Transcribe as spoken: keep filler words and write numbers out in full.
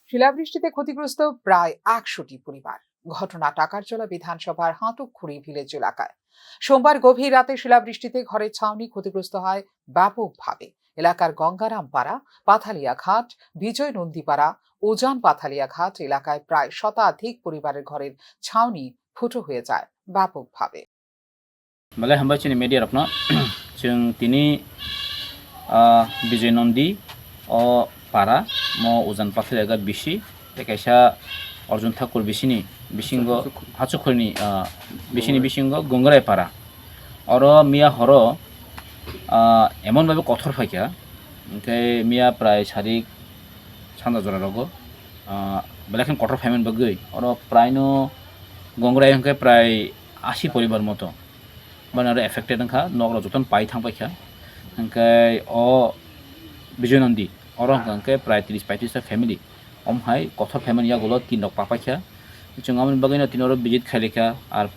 শিলাবৃষ্টিতে ক্ষতিগ্রস্ত প্রায় একশোটি পরিবার। ঘটনা টাকারজলা বিধানসভার হাটুকখুড়ি ভিলেজ এলাকায়। সোমবার গভীর রাতে শিলাবৃষ্টিতে ঘরের ছাউনি ক্ষতিগ্রস্ত হয় ব্যাপকভাবে। এলাকার গঙ্গারামপাড়া, পাথালিয়াঘাট, বিজয় নন্দীপাড়া, উজান পাথালিয়াঘাট এলাকায় প্রায় শতাধিক পরিবারের ঘরের ছাউনি ফুটো হয়ে যায় ব্যাপকভাবে। Belai hambai chini media rokno. Chwng tini, ah, Bijoy Nondi o para, mo Ujan Pathaliaga bisi, tei kaisa Arjun Thakur bisini bisingo, Hachukhuri. Hachukhurini, ah, bisini bisingo Gongrai para. Oro miya horo, ah, emon bhabe kothor phaikha, hwnkhe miya prai sarik sanda jora rogo, ah, belai kheno kotor phaimani bagwi oro praino Gongrai hwnkhe prai asi poribar moto. Bani oro affected wngkha, nok rok jotono pai thang paikha. Hwnkhe o Bijoy Nondi oro hwnkha hwnkhe prai tris paitris ta family. Om hai kothor phaimani yagulo tin rok pa paikha. Chwng aboni bagwino tini oro visit khailai kha, ar